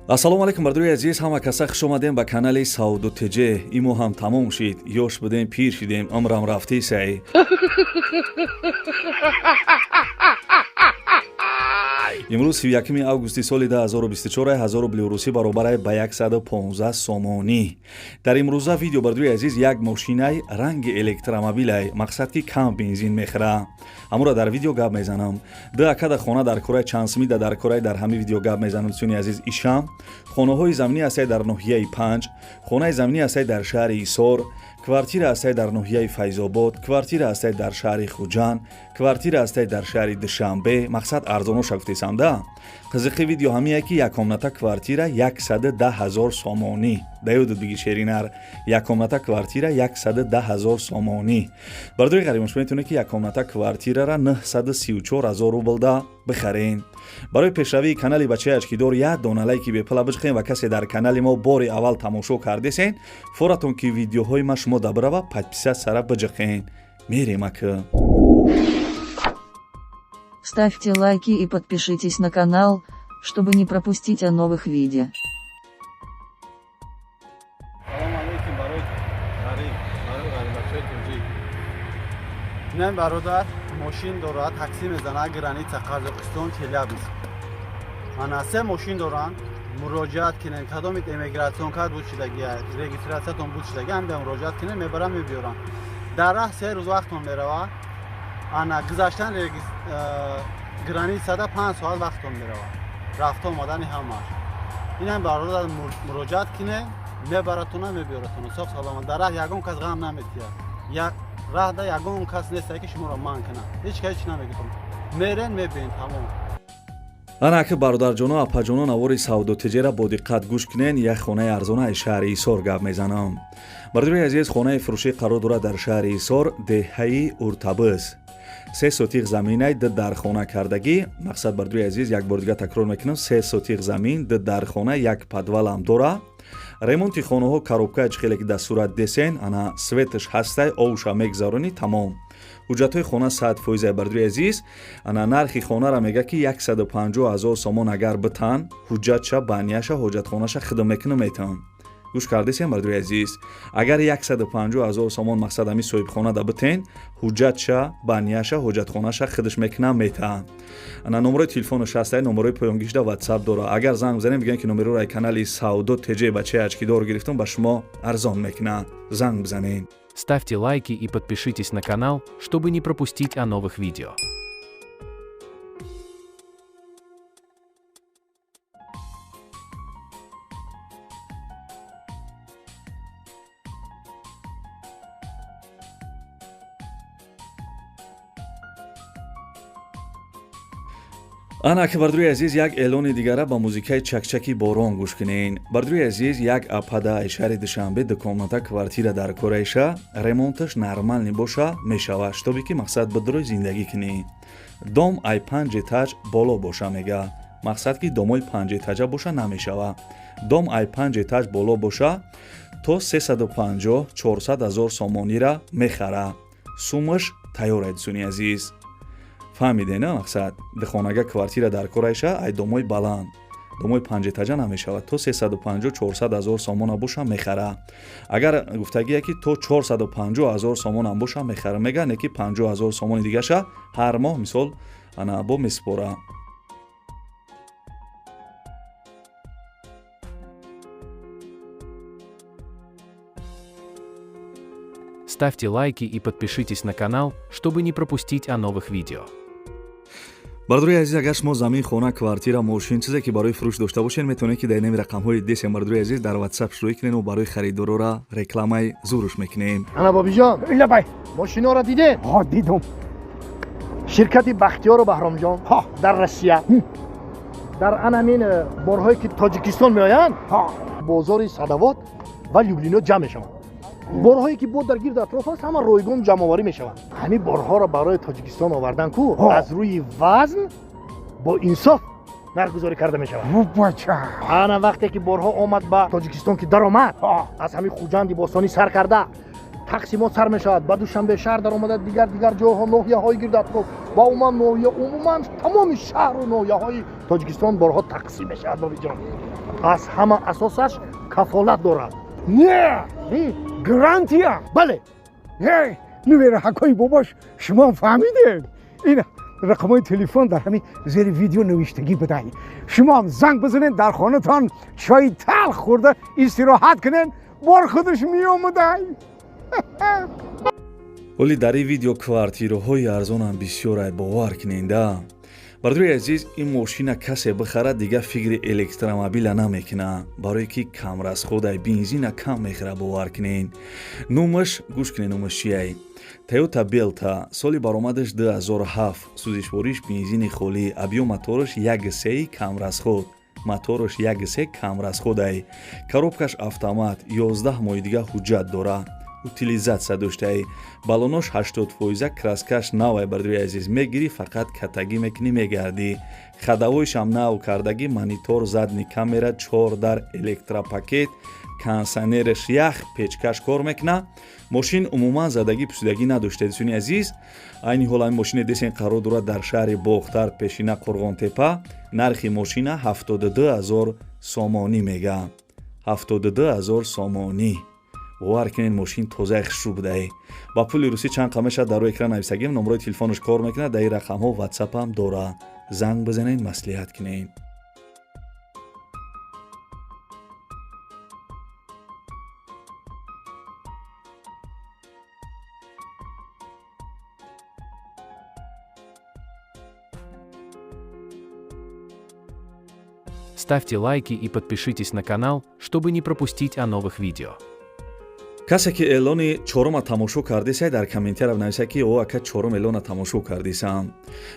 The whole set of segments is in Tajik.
Ассалому алайкум, бардори азиз, ҳама каса хуш омадем ба канали Савдо ТЖ. Имо ҳам тамом шид, ёш будем, пир шидем, умрам рафти сай. Имрӯз 31 августи соли 2024, 1000 рубли русӣ баробарай ба 115 сомонӣ. Дар имрӯза видео, бардори азиз, як мошинай ранги электромобилай, мақсад ки кам бензин мехӯра. Ҳамура дар видео гап мезанам. Ду акада хона дар кораи, чанд сумида дар кораи, дар ҳамин видео гап мезанам. Дӯстони азиз, ишам хонаҳои заминӣ ҳастай дар ноҳияи Панҷ, хонаи заминӣ ҳастай дар шаҳри Ҳисор, квартира ҳастай дар ноҳияи Файзобод, квартира ҳастай дар шаҳри Хуҷанд, квартира ҳастай дар шаҳри Душанбе. Мақсад арзоноша гуфтесам да. Қизиқи видео ҳамие ки яккомната квартира 110 ҳазор сомонӣ. Даёдут биги шеринар, яккомната квартира 110 ҳазор сомонӣ. Бардори ғаримош, метавонед ки яккомната квартирара 934 ҳазор рублда бихарен. Барои пешравии канали бачаи очкидор як дона лайки бепула биҷиқем ва касе дар канали мо бори аввал тамошо кардесен, форатон ки видеоҳои ма шумо дабирава, подписать сара биҷиқен. Мерем ака. Ставьте лайки и подпишитесь на канал, чтобы не пропустить о новых видео. Салом алейкум барои ғариб, барои ғарибачаи тоҷик. Инам бародар мошин дорад, такси мезанад, граница Қазоқистон, Челябинск. Ана се мошин доранд, муроҷиат кунем, кадомит эмиграцион кард буд шидагия, регистратсиятон буд шидагия, ҳамда муроҷиат кунем, мебарам, мебиёрам. Дар раҳ 3 рӯз вақтон меравад. Ана гузаштан границада 5 соат вақтон меравад. Рафта омадани ҳамаш. Инам бародар муроҷиат кунем, мебаратона, мебиёратона, соғ саломат. Дар раҳ ягон кас ғам наметиҳад, раҳда ягон кас нестае ки шуморо манъ кунад, ҳеҷ кас ҳеч намегӯтон, мерен, мебиен, тамом. Ана аки, бародарҷоно, апаҷоно, навори Савдо ТЖра бо диққат гӯш кунен. Як хонаи арзона аз шаҳри Ҳисор гап мезанам. Бардори азиз, хонаи фурӯшӣ қарор дорад дар шаҳри Ҳисор, деҳаи Уртабыз. 3 сотих заминай, ду дархона кардагӣ. Мақсад, бардори азиз, як бор дига такрор мекунам: 3 сотих замин, ду дархона, як подвалам дора. Ремонти хонаҳо коробкаи хеле ки дар сурат десен, ана светаш ҳастай, овша мегзаронӣ, тамом. Ҳуҷҷатҳои хона 100%. Бардори азиз, ана нархи хонара мега ки 150 ҳазор сомон агар битан, ҳуҷҷатша, банияша, ҳоҷатхонаша хидм мекунам, метавон. Гӯш кардесем, бардори азиз, агар 150 ҳазор сомон, мақсад, ҳами соҳибхона да битен, ҳуҷҷатша, банияша, ҳоҷатхонаша хидш мекунам, метаҳам. Ана номерои телефонаш ҳастай, номерои поёнгишда ватсап дора. Агар занг бизанем, бигӯем ки номероро ай канали Савдо ТЖ бачаи очкидор гирифтам, ба шумо арзон мекунад. Занг бизанед. Ставьте лайки и подпишитесь на канал, чтобы не пропустить о новых видео. Ана ки, бардори азиз, як эълони дигара ба музикаи чакчаки борон гӯш кунен. Бардори азиз, як апада ай шаҳри Душанбе дукомната квартира дар кораиша, ремонташ нормальный боша мешава, шитобе ки мақсад бидурой зиндагӣ кунӣ. Дом ай панҷ этаж боло боша, мега. Мақсад ки домои панҷ этажа боша намешава, дом ай панҷ этаж боло боша, то 350 400 ҳазор сомонира мехара. Сумаш тайёр ай, дӯстони азиз. Фаҳмиде на? Мақсад, духонага квартира дар кораиша, ай домои баланд, домои панҷэтажа намешавад, то 350 400 ҳазор сомона боша мехара. Агар гуфтагие ки то 450 ҳазор сомонам боша мехара, мега, не ки 50 ҳазор сомони дигаша ҳар моҳ, мисол, ана бо месупора. Ставьте лайки и подпишитесь на канал, чтобы не пропустить о новых видео. Бардори азиз, агар шумо замин, хона, квартира, мошин, чизе ки барои фурӯш дошта бошед, метавонед ки дар инами рақамҳои десем, бардори азиз, дар ватсап шурӯӣ кунед ва барои харидорора рекламаи зуруш мекунем. Ана, бобиҷон. Лабай. Мошиноро дидем. Ҳо, дидум. Ширкати Бахтиёру Баҳромҷон ҳо дар Россия дар анамин борҳое ки Тоҷикистон меоянд, ҳо бозори Садовод ва Люблино ҷамъ мешаванд. Борҳое ки бо дар гирду атроф аст, ҳама ройгон ҷамъоварӣ мешаванд. Ҳамин борҳоро барои Тоҷикистон овардан ку аз рӯи вазн бо инсоф нархгузорӣ карда мешавад. Бача. Ана вақте ки борҳо омад ба Тоҷикистон, ки даромад, аз ҳамин Хуҷанди бостонӣ сар карда Тақсимот сар мешавад, ба Душанбе шаҳр даромада, дигар дигар ҷойҳо, ноҳияҳои гирду атроф ва умуман ноҳия, умуман тамоми шаҳру ноҳияҳои Тоҷикистон борҳо тақсим мешавад. Бобиҷон, аз ҳама асосаш кафолат дорад. Не, гарантия. Бале. Нувераҳакҳои бобош, шумо фаҳмидед, ин рақамҳои телефон дар ҳамин зери видео навиштагӣ будай. Шумоам занг бизанед, дар хонатон чойи талх хӯрда истироҳат кунед, бор худаш меомадай. Оли дар ин видео квартираҳои арзонам бисёрай, бовар куненда. Бардори азиз, ин мошина касе бихарад, дига фикри электромобила намекуна, барое ки камрасходай, бензина кам мехӯра, бовар кунен. Нумаш гӯш кунен, нумаш чияй? Тойота Белта, соли баромадаш 2007, сӯзишвориш бензини холӣ, объём мотораш 1,3, камрасход, мотораш 1,3, камрасходай, коробкаш автомат, 11 моҳи дига ҳуҷҷат дора, утилизация доштаи, баллонош 80%, краскаш навай. Бардори азиз, мегирӣ, фақат катагӣ мекунӣ, мегардӣ. Ходовойшам нав кардагӣ, монитор, задний камера, чор дар, электропакет, кондиционераш ях, печкаш кор мекуна. Мошин умуман задагӣ пусидагӣ надошта. Дӯстони азиз, айни ҳол ҳамин мошине десен қарор дорад дар шаҳри Бохтар, пешина Қурғонтепа. Нархи мошина 72 000 сомонӣ мега, 72 000 сомонӣ. Бовар кунед, мошин тозаи хушрӯ будае. Ба пули русӣ чанд қа мешавад, дар рӯи экран нависагим. Номрои телефонаш кор мекунад, дар ин рақамҳо ватсапам дора, занг бизанед, маслиҳат кунед. Ставьте лайки и подпишитесь на канал, чтобы не пропустить о новых видео. Касе ки эълони чорума тамошо кардисай, дар комментария нависа, ки о ака, чорум эълона тамошо кардисам.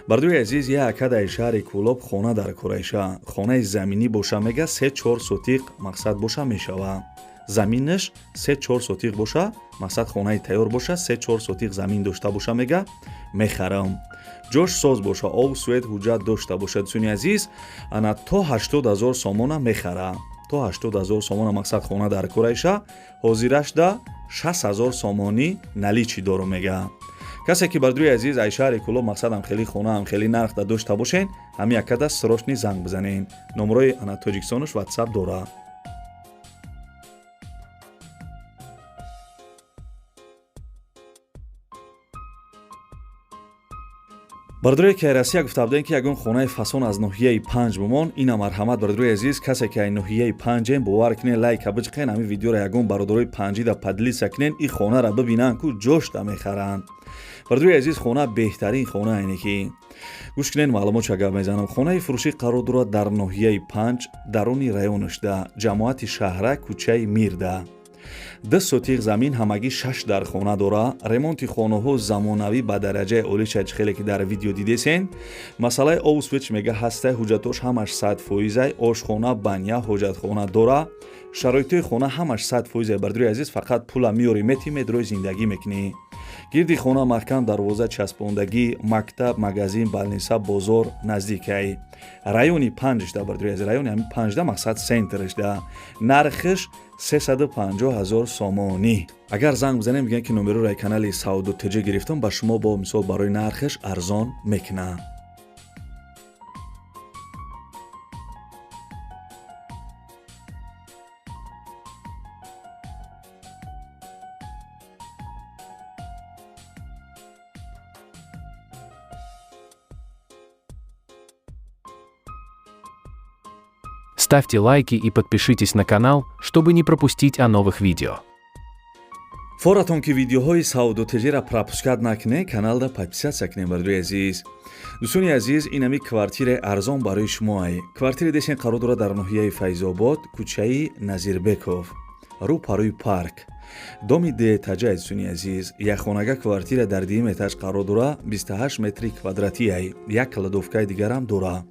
Бардои азиз, я ака дар шаҳри Кӯлоб хона дар кораиша. Хонаи заминӣ боша мега, 3-4 сотиқ мақсад боша мешава. Заминаш 3-4 сотиқ боша, мақсад хонаи тайёр боша, 3-4 сотиқ замин дошта боша мега, мехарам. Ҷош соз боша, об, свет, ҳуҷҷат дошта боша. Дӯстони азиз, ана то 80 000 сомона мехара, то 80 000 сомона мақсад хона дар кораиша. Ҳозирашда 60 000 сомонӣ наличный дору мега. Касе ки, бардуи азиз, ай шаҳри Кӯлоб мақсадам хеле хонаам хеле нархда дошта бошен, ҳами акада срочный занг бизанен. Номрои ана Тоҷикистонош ватсап дора. Бардорое ки Россия гуфта будем, ки ягон хонаи фасон аз ноҳияи Панҷ бумон, ина марҳамат. Бардорои азиз, касе ки ай ноҳияи Панҷем, бовар кунен, лайка биҷиқен, ҳамин видеоро ягон бародарои панҷида поделиться кунен, ин хонара бибинанд ку ҷошта мехаранд. Бардорои азиз, хона беҳтарин хона айне ки гӯш кунен, маълумот ча гап мезанам. Хонаи фурӯшӣ қарор дорад дар ноҳияи Панҷ, даруни районашда, ҷамоати Шаҳра, кӯчаи Мирда. 2 сотиқ замин, ҳамагӣ шаш дар хона дора. Ремонти хонаҳо замонавӣ ба дараҷаи олӣ, ча хеле ки дар видео дидесен. Масъалаи обу свет мега ҳастай, ҳуҷҷатош ҳамаш 100%-ай, ошхона, баня, ҳоҷатхона дора. Шароитҳои хона ҳамаш 100%-ай. Бардори азиз, фақат пула меёрӣ, мети, медрои, зиндагӣ мекунӣ. Гирди хона маҳкам дарвоза часпондагӣ, мактаб, магазин, больница, бозор наздикай. Райони Панҷшда, бардори азиз, райони ҳамин Панҷда, мақсад центрашда. Нархиш 350 000 сомонӣ. Агар занг бизанем, мегӯянд, ки номероро ай канали Сауду ТЖ гирифтам, ба шумо бо мисол барои нархиш арзон мекунам. Ставьте лайки и подпишитесь на канал, чтобы не пропустить о новых видео. Форатон ки видеоҳои Сауду ТЖра пропускать накунед, каналда подписаться кунед. Бардои азиз, дӯстони азиз, инами квартираи арзон барои шумоай. Квартираи десен қарор дорад дар ноҳияи Файзобод, кӯчаи Назирбеков, рӯ парӯи парк, доми дуэтажа. Дӯстони азиз, якхонага квартира дар дуюм этаж қарор дора, 28 метри квадратиай, як кладовкаи дигарам дора.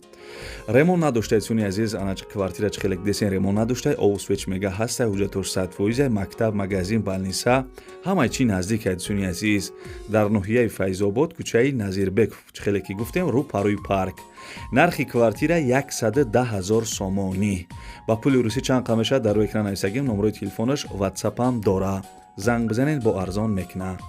Ремонт надошта, дӯстони азиз. Ана квартира чӣ хеле десен, ремонт надошта, обу свет мега ҳаста, ҳуҷҷатош 100%-ай, мактаб, магазин, больница, ҳамаи чӣ наздик. Дӯстони азиз, дар ноҳияи Файзобод, кӯчаи Назирбеков, чӣ хеле ки гуфтем, рӯ парӯи парк. Нархи квартира 110 000 сомонӣ. Ба пули русӣ чанд қа мешавад, дар рӯи экран нависагим. Номрои телефонаш ватсапам дора. Занг бизанед, бо арзон мекунад.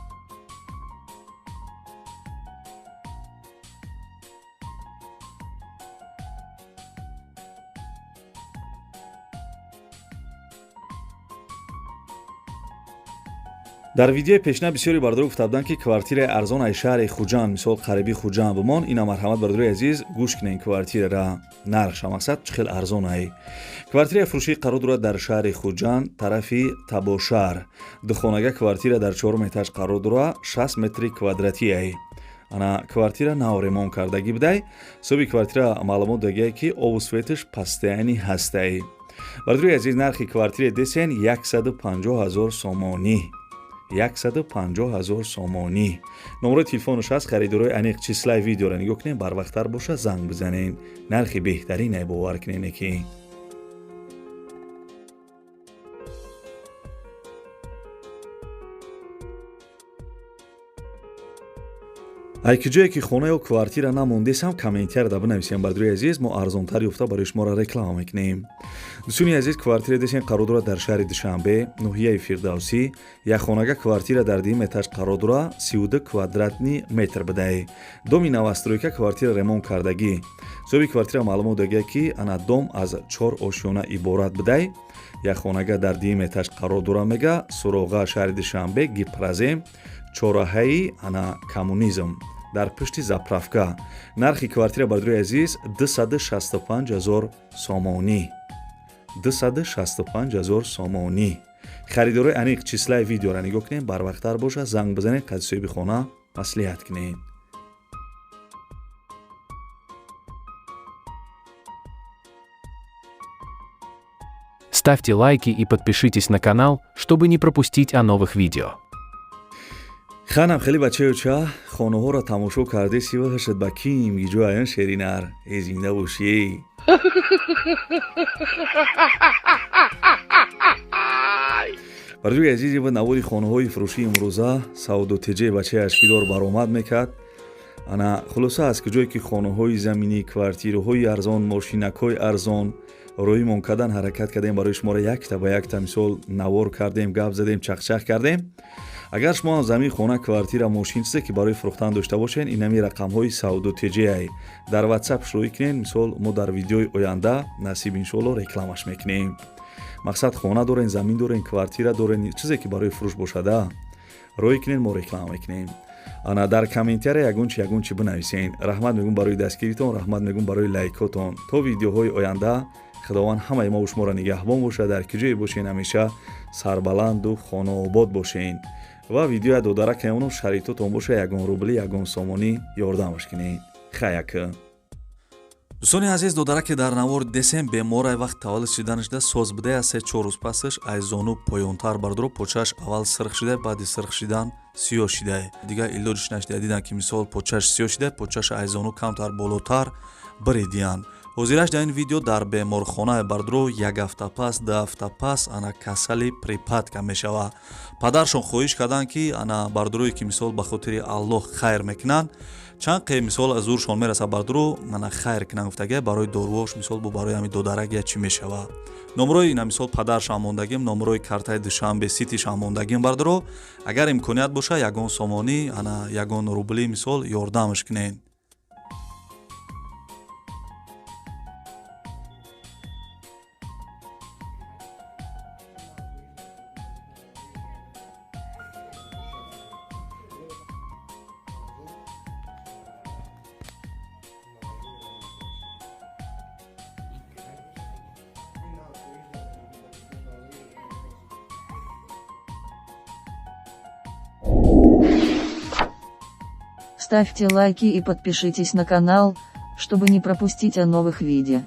Дар видеои пешина бисёри бардор гуфта буданд, ки квартираи арзон ай шаҳри Хуҷанд, мисол қариби Хуҷанд бимон. Ина марҳамат, бардори азиз, гӯш кунед квартирара, нархша мақсад чӣ хел арзон ай. Квартираи фурӯшӣ қарор дорад дар шаҳри Хуҷанд, тарафи Табошаҳр. Духонага квартира дар чорум этаж қарор дорад, 60 метри квадратӣ ай. Ана квартира нав ремонт кардагӣ будай. Соҳиби квартира маълумот дагия, ки обу светаш постоянный ҳастай. Бардори азиз, нархи квартираи десен 150 ҳазор сомонӣ, 150 ҳазор сомонӣ. Номерои телефонаш ҳаст. Харидорои аниқ числаи видеоро нигоҳ кунед, барвақттар боша занг бизанед. Нархи беҳтарин, бовар кунене ки. Ай ки ҷое ки хона ё квартира намондесам, комментарияда бинависем, бардори азиз, мо арзонтар ёфта барои шуморо реклама мекунем. Дӯстони азиз, квартира десен қарор дорад дар шаҳри Душанбе, ноҳияи Фирдавсӣ. Якхонага квартира дар дуюм этаж қарор дорад, 32 квадратный метр будай. Доми новостройка, квартира ремонт кардагӣ. Соҳиби квартира маълумот дагия, ки ана дом аз чор ошёна иборат будай. Якхонага дар дуюм этаж қарор дорад, мега. Суроға: шаҳри Душанбе, Гипрозем, чораҳаи ана Коммунизм, дар пушти заправка. Нархи квартира, бардори азиз, 265 ҳазор сомонӣ, 265 ҳазор сомонӣ. Харидорои аниқ числаи видеоро нигоҳ кунед, барвақттар боша занг бизанед, қади соҳиби хона маслиҳат кунед. Ставьте лайки и подпишитесь на канал, чтобы не пропустить о новых видео. Ханам хеле бачаюча хонаҳоро тамошо карде, сивахашад ба ким гиҷо аян шеринар э зинда бошӣ. Барои азизи ва навори хонаҳои фурӯшии имрӯза савдо теҷаи бачаи ашкидор баромад мекард. Ана хулоса, аз куҷое ки хонаҳои заминӣ, квартираҳои арзон, мошинакҳои арзон роимон кардан, ҳаракат кардем, барои шуморо якта ба якта мисол навор кардем, гап задем, чақчақ кардем. Агар шумо ҳам замин, хона, квартира, мошин, чизе ки барои фурӯхтан дошта бошед, инами рақамҳои савдо теҷеай дар ватсап шурӯӣ кунед. Мисол, мо дар видеои оянда, насиб иншоалло, рекламаш мекунем. Мақсад, хона дорен, замин дорен, квартира дорен, чизе ки барои фурӯш бошада, роӣ кунед, мо реклама мекунем. Ана дар комментария ягон чи, ягон чи бинависен. Раҳмат мегӯм барои дастгиритон, раҳмат мегӯм барои лайкотон. То видеоҳои оянда Худованд ҳамаи мо шуморо нигаҳбон бошад. Дар ки ҷое бошен, ҳамеша сарбаланду хонаобод бошен. Ва видеоя додаракамоно шаритотон боша, ягон рубли, ягон сомонӣ ёрдамаш кунед. Хаяка. Дӯстони азиз, додараке дар навор десем беморай, вақт таваллуд шиданашда соз будая. 3-4 рӯз пасаш ай зону поёнтар, бардоро, почааш аввал сирх шидай, баъди сирх шидан сиёҳ шидай. Дигар илоҷиш нашида, дидан ки мисол почааш сиёҳ шидай, почааш ай зону камтар болотар биридиянд. Ҳозираш дар ин видео дар беморхона, бардоро, як ҳафта пас, 2 ҳафта пас ана касали припадка мешавад. Падаршон хоҳиш карданд, ки ана бардорое ки мисол ба хотири Аллоҳ хайр мекунанд, чанд қе мисол аз зуршон мерасад, бардоро, ана хайр кунанд гуфтага, барои доруош, мисол бо барои ҳами додарак я чӣ мешавад. Номрои ина мисол падаршам мондагим, номрои картаи Душанбе Ситишам мондагим, бардоро. Агар имконият боша, ягон сомонӣ, ана ягон рубли мисол ёрдамаш кунед. Ставьте лайки и подпишитесь на канал, чтобы не пропустить о новых видео.